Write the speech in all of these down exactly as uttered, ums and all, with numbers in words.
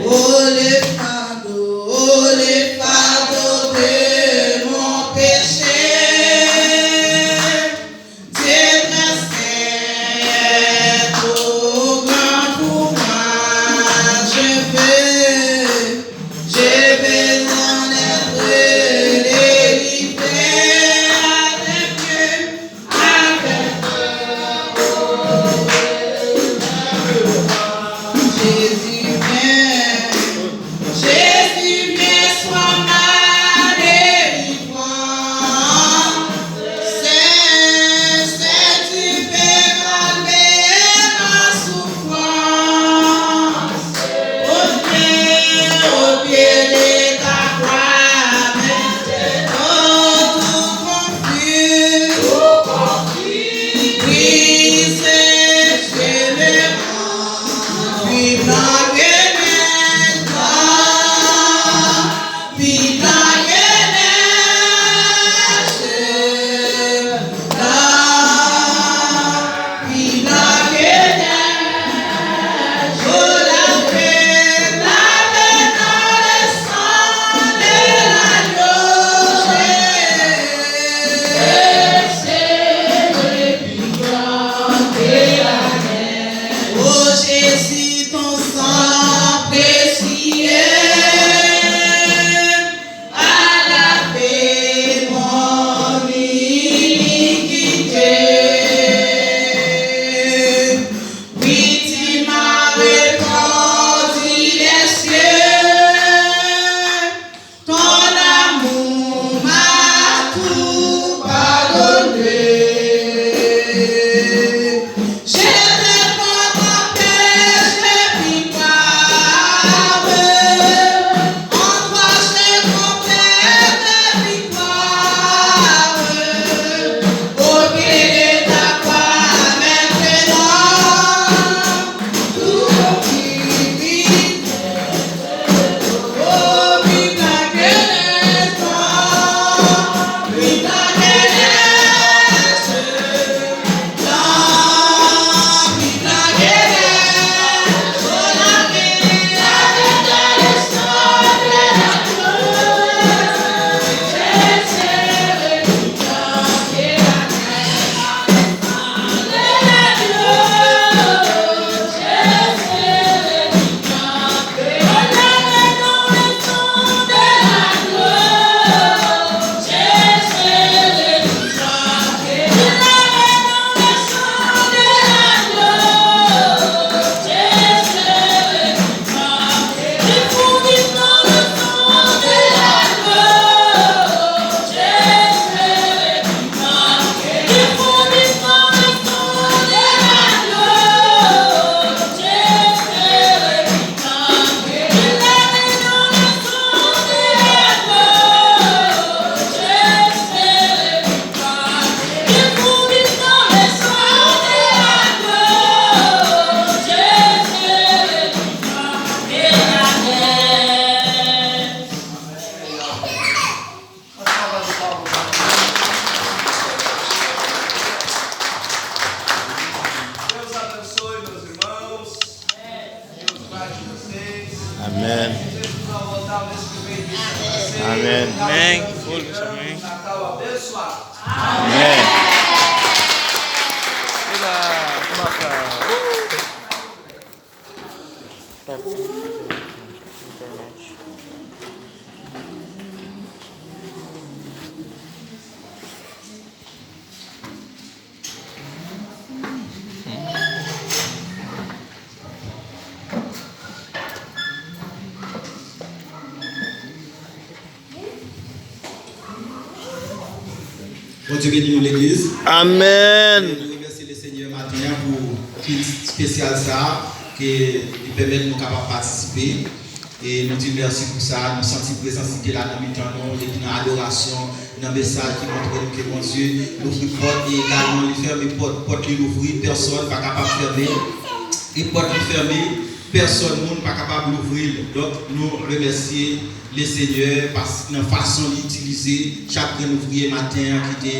Oh, le fardeau, oh, le fardeau de mon péché. Dieu très saint est trop grand pour moi. Je veux, je veux en être délivré avec Dieu. Jésus vient, Jésus vient, sois ma délivrance. Saint, Saint, tu peux calmer ma souffrance. Au pied, au pied de ta croix, maintenant tout confus, tout confus, brisé, je me rends, puis blanc que neige, blanc, puis blanc que neige, blanc. Oh Jésus, ton sang précieux a lavé mon iniquité. Oui, tu m'as répondu des cieux. Ton amour m'a tout pardonné. J'étais contre ton péché, victoire. En toi j'ai trouvé la victoire. Au pied de ta croix, maintenant, tout conflit. Deus abençoe, meus irmãos. Deus guarde vocês. Amém. Que Jesus, ao voltar, nos espere. Amém. Amém. Um Natal abençoado. Amém. Viva! Bondye beni nou, legliz. Amèn. Nou remèsye Lesenyè maten an pou kilt espesyal sa a. ke li pèmèt nou kapab patisipe. E nou di l mèsi pou sa. Nou santi prezans li te la nan mitan nou, depi nan adorasyon, nan mesaj ki montre nou ke Bondye louvri pòt e egalman li fèmen pòt. Pòt li louvri, pèsòn pa kapab fèmen. E pòt li fèmen, pèsòn moun pa kapab louvri l. Donk, nou remèsye Lesenyè pas- nan fason li itilize chak grenn ouvriye maten an ki te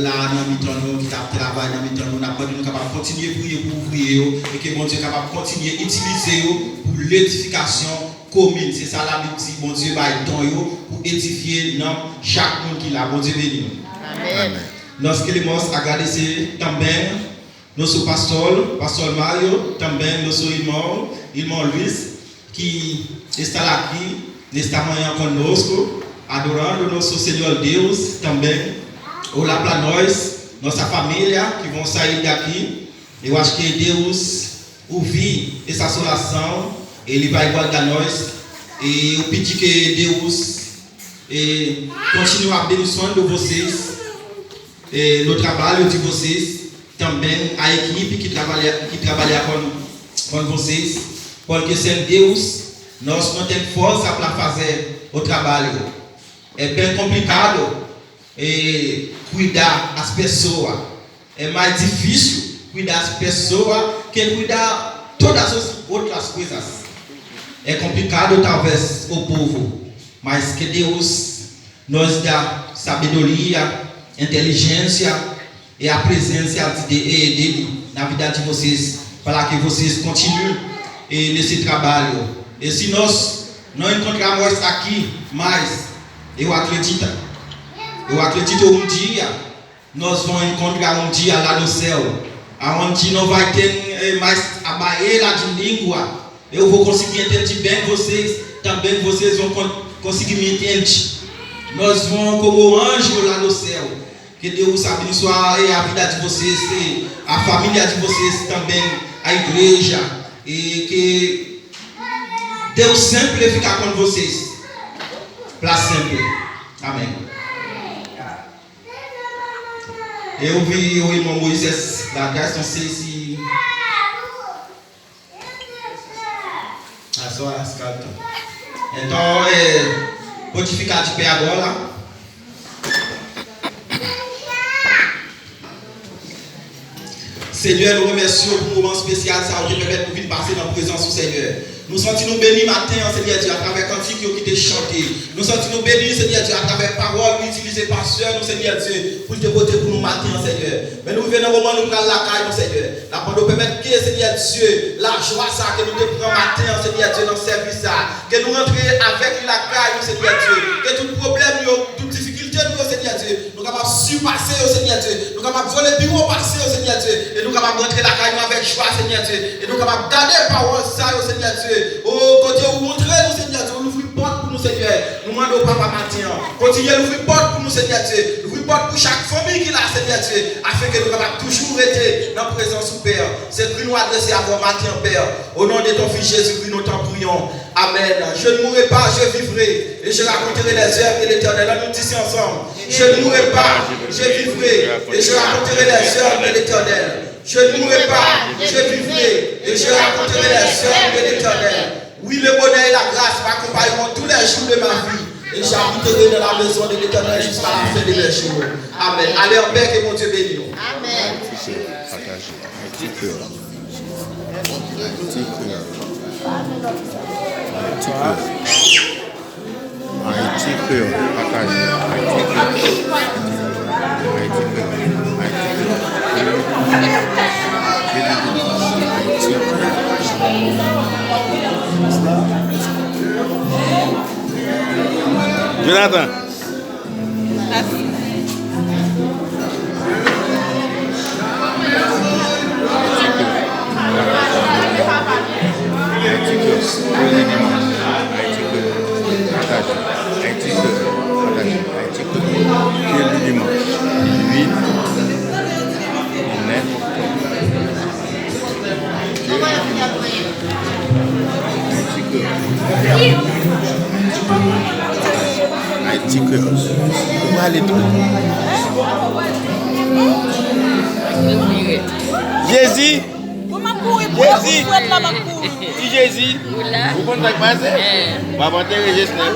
la nan mitan nou, ki t ap travay nan mitan nou. N ap mande nou kapab kontinye priye pou ouvriye yo e ke Bondye kapab kontinye itilize yo pou ledifikasyon komin. Se sa Labib di, Bondye bay don yo pou edifye nanm chak moun ki la. Bondye beni nou. Amèn. Nós queremos agradecer também nosso pastor, pastor Mario, também nosso irmão, irmão Luiz, que está aqui nesta manhã conosco, adorando nosso Senhor Deus também. Olá para nós, nossa família que vão sair daqui. Eu acho que Deus ouvir essa oração, Ele vai guardar nós. E eu pedi que Deus eh, continue abençoando vocês eh, no trabalho de vocês, também a equipe que trabalha, que trabalha com, com vocês, porque sem Deus nós não temos força para fazer o trabalho. É bem complicado eh, cuidar as pessoas. É mais difícil cuidar as pessoas que cuidar todas as outras coisas. É complicado, talvez, o povo, mas que Deus nos dá sabedoria, inteligência e a presença de, de, dele na vida de vocês, para que vocês continuem eh, nesse trabalho. E se nós não encontrarmos aqui mais, eu acredito, eu acredito um dia nós vamos encontrar um dia lá no céu, aonde não vai ter eh, mais a barreira de língua. Eu vou conseguir entender bem vocês, também vocês vão con- conseguir me entender. Nós vamos como anjo lá no céu. Que Deus abençoe a vida de vocês, e a família de vocês também, a igreja. E que Deus sempre ficar com vocês. Para sempre. Amém. Eu vi o irmão Moisés da Graça, não sei se. Ah, só as cartas. Então, é, pode ficar de pé agora. Senyè, nou remèsye w pou moman espesyal sa ou te pèmèt nou vin pase nan prezans ou, Senyè. Nou santi nou beni maten an, Senyè Dye, atravè kantik yo ki te chante. Nou santi nou beni, Senyè Dye, atravè pawòl ou itilize pastè nou, Senyè Dye, pou l te pote pou nou maten an, Senyè. Men nou rive nan moman nou pral lakay nou, Senyè. N ap mande w pèmèt ke, Senyè Dye, lajwa sa ke nou te pran maten an, Senyè Dye, nan sèvis sa, ke nou rantre avèk li lakay nou, Senyè Dye. Ke tout pwoblèm yo, tout difikilte nou yo, Senyè Dye, nou kapab sipase yo, Senyè Dye. Nou kapab vyole biwo pase yo, Senyè Dye. E nou kapab rantre lakay nou avèk jwa, Senyè Dye. E nou kapab gade pawòl sa yo, Senyè Dye. O, kote ou montre nou, Senyè Dye, ou louvri pòt pou nou, Senyè. Nou mande w, Papa, maten an, kontinye louvri pòt pou nou, Senyè Dye. Louvri pòt pou chak fanmi ki la, Senyè Dye, afenke nou kapab toujou rete nan prezans ou, Pè. Se kri nou adrese avè w maten an, Pè. Au nom de ton Fils Jésus-Christ, nous t'en prions. Amen. Je ne mourrai pas, je vivrai, et je raconterai les œuvres de l'Éternel. Ann nou di sa ansanm. Je ne mourrai pas, je vivrai, et je raconterai les œuvres de l'Éternel. Je ne mourrai pas, je vivrai, et je raconterai les œuvres de l'Éternel. Oui, le bonheur et la grâce m'accompagneront tous les jours de ma vie, et j'habiterai dans la maison de l'Éternel jusqu'à la fin de mes jours. Amen. Allez en paix, que Bondieu béni nou. Amen. Pataje. Ayiti Kreyòl. Ayiti Kreyòl. Ayiti Kreyòl. Ayiti Kreyòl. Pataje. Ayiti Kreyòl. Ayiti Kreyòl. Ayiti Kreyòl. Ayiti Kreyòl. Jonathan. Ayiti Kreyòl, Ayiti Kreyòl, pataje. Ayiti Kreyòl, pataje. Ayiti Kreyòl, Ayiti Kreyòl. Ke li dimanch uit, nèf oktòb. Ayiti Kreyòl. Ou prale tou. Jezi. Kouri pou, pou frèt la m ap kouri. Ti Jezi, ou konn sa k pase? W ap antere Jesnèf.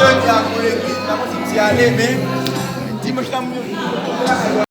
Jodi a pou legliz, pa konn si m ti ale, men dimanch la, m